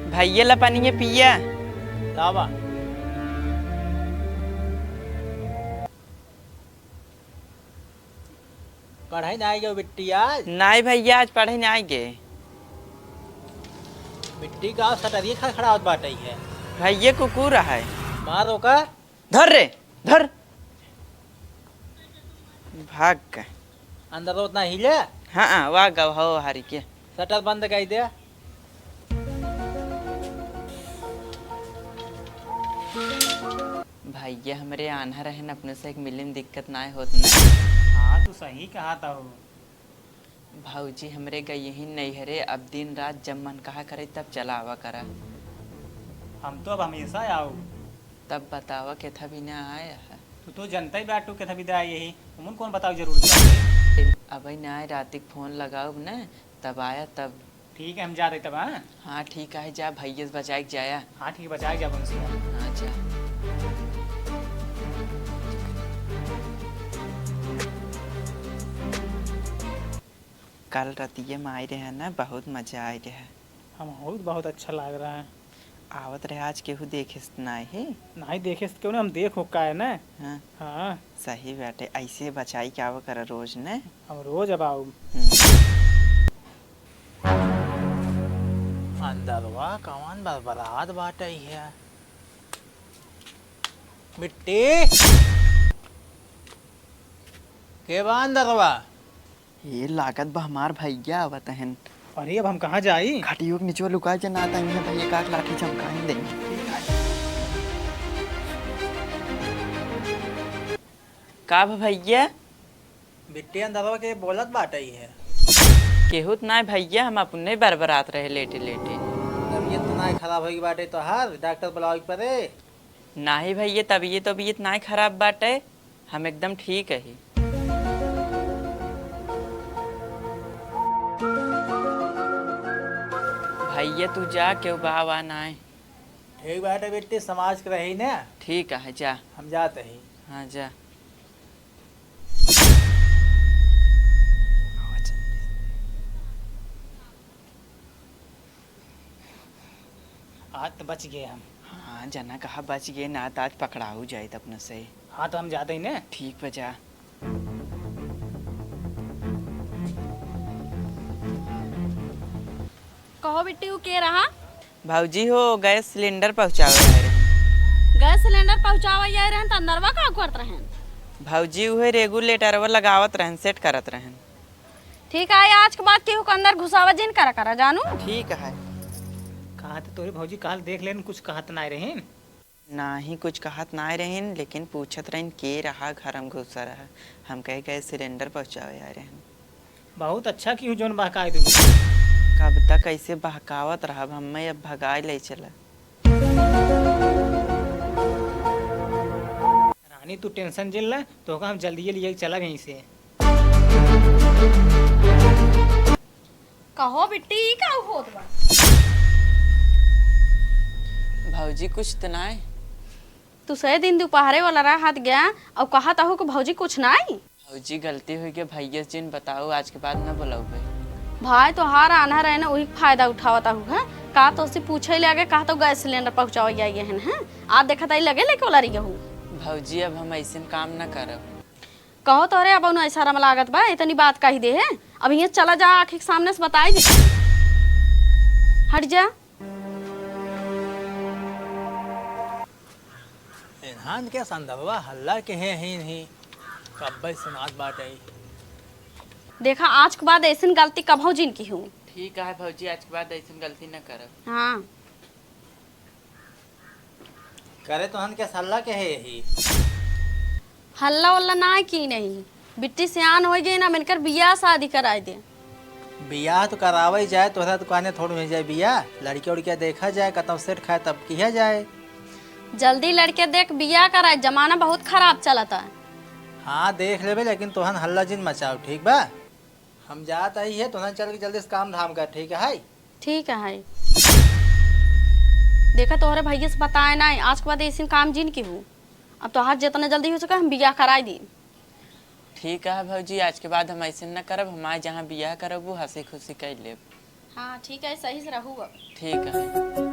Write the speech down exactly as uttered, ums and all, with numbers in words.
भइया ला पनिया पिया। लावा। पढ़े नाई गयो बिट्टी आज? नाई भइया, आज पढ़े नाई गे। बिट्टी का सटरिये खड़खड़ावत बाटइ है। भइया कुकुर है। मार ओका। धर रे, धर। भाग के। अंदर उतना हिले? हाँ, हाँ, वाह गवा हो हारी के। शटर बंद कइ दे। भइया हमरे आन्हर रहन, अपने से एक मिले में दिक्कत नाय होत न। हाँ, तू सही कहत हो। भौजी हमरे गइहीं नैहरे, अब दिन रात जब मन कहा करे तब चला आवा करा। हम तो अब हमेशा आऊ। तब बतावा केथा भी ना आया है। तू तो जनता ही बाटू केथा भी दे आई यही, उमन कौन बताओ जरूरत है? अबे ना आए, रातिक फोन लगाउब न, तब आया तब। ठीक है, हम जा रहे तब, हाँ? हाँ, ठीक है, जा, भइया से बचाइक जाया। हाँ, ठीक है, बचाइक जा, बंसी। हाँ, जा। कल रतिया में आए रहे ना, बहुत मजा आए रहे। हम बहुत, बहुत अच्छा लाग रहा है। आवत रहे, आज केहू देखे से नाई है। नाई देखे से क्यों ना, हम देखो का है ना। हाँ। हाँ। सही बाटे, ऐसे बचाई के आवा करा रोज न। हम रोज अब आऊ। हम्म। अंदरवा कौन बरबरात बाटे है? बिट्टी, के बा अंदरवा? ये लागत बा हमार भइया आवत हन। अरे, अब हम कहाँ जाई? खटियो के निचवा लुका जा, ना त इहाँ भइया का लाठी चमकाइन देई। का भा भइया? बिट्टी अंदरवा के बोलत बाटइ है। केहू त नाय भइया, हम अपने बरबरात रहे लेटे लेटे। तबियत तो नाय खराब होई बाटे तोहार, डॉक्टर बुलावे के पड़े। नाही भइया, तबियत, तबियत नाय खराब बाटे, हम एकदम ठीक ही। भइया तू जा, केहू बा वा नाय। ठीक बाटे बिट्टी, समाज के रही ना। ठीक है, जा। हम जात ही। हाँ, जा। आज तो बच गए हम। हाँ, जना कहा बच गए, ना त आज पकड़ाऊ जाइत अपने से। हाँ, तो हम जात ही ना। ठीक बा, जा। कहो बिट्टी, उ के रहा? भौजी हो, गैस सिलेंडर पहुँचावे आए रहे। गैस सिलेंडर पहुँचावे आए रहन, त अंदरवा का करत रहन? भौजी उहे रेगुलेटरवा लगावत रहन, सेट करत रहन। ठीक है, आज के बाद केहू के अंदर घुसावा जिन करा करा, जानू? ठीक है। कहा त तोरे भौजी काल देख लेन, कुछ कहत नाय रहिन। नाही कुछ कहत नाय रहिन, लेकिन पूछत रहिन के रहा घर में घुसा रहा। हम कहे गैस सिलेंडर पहुँचावे आए रहन। बहुत अच्छा किहू जौन बहकाए दू। कब तक ऐसे बहकावत रहब, हमें अब भगाए ले चला। रानी तू टेंशन जिन ला, तोहका हम जल्दिए लिए चलब यहीं से। कहो बिट्टी, ई का होत बा? भौजी कुछ त नाय। तू सै दिन दुपहरे वाला रहत गया अउ कहत अहू कि भौजी कुछ नाई। भौजी गलती हुई के भैया से जिन बताओ, आज के बाद न बुलाऊ भाई। भाई तोहार आन्हर है ना, वही फायदा उठावत अहू है। का तो से पूछे ले आगे, कहा तो गैस सिलेंडर पहुँचावे आई है, हैं? आज देखत आई लगे लेके वाला रही हूँ। भौजी अब हम ऐसन काम न करब। कहो तोरे अब उन्हें ऐसा रम लागत बा, इतनी बात कही दे है। अब यहाँ चला जा, आँखी के सामने से बताई दे। हट जा। इन्हान के संदलवा हल्ला के हे ही नहीं, कब्बे सुनात बाटे। देखा, आज के बाद ऐसन गलती कभो जिन किहू। ठीक है भौजी, आज के बाद ऐसन गलती न करब। हाँ। करे तोहन के सल्ला के है यही। हल्ला उल्ला ना की नहीं, बिट्टी सियान होइ गई ना, मिनकर बियाह शादी कराई दे। बियाह तो करावे जाए, तोहरा दुकाने थोड़ी हो जाए बियाह, लड़किया उड़किया देखा जाए, कतौ सेट खाए तब किया जाए। जल्दी लड़के देख बियाह कराए, जमाना बहुत खराब चलता। हाँ देख लेबे, लेकिन तोहन हल्ला जिन मचाओ, ठीक बा? हम जात आई है, तोहन चल के जल्दी से काम धाम कर, ठीक है? ठीक है। देखा, तोहरे भैया से बताए नाई, आज के बाद ऐसन काम जिन किहू। अब तोहार जितना जल्दी हो सके, हम बियाह कराई दी। ठीक है भौजी, आज के बाद हम ऐसन न करब। हमारे जहाँ बियाह करब, वो हँसी खुशी कर लेब। हाँ, ठीक है, सही से रहू अब। ठीक है।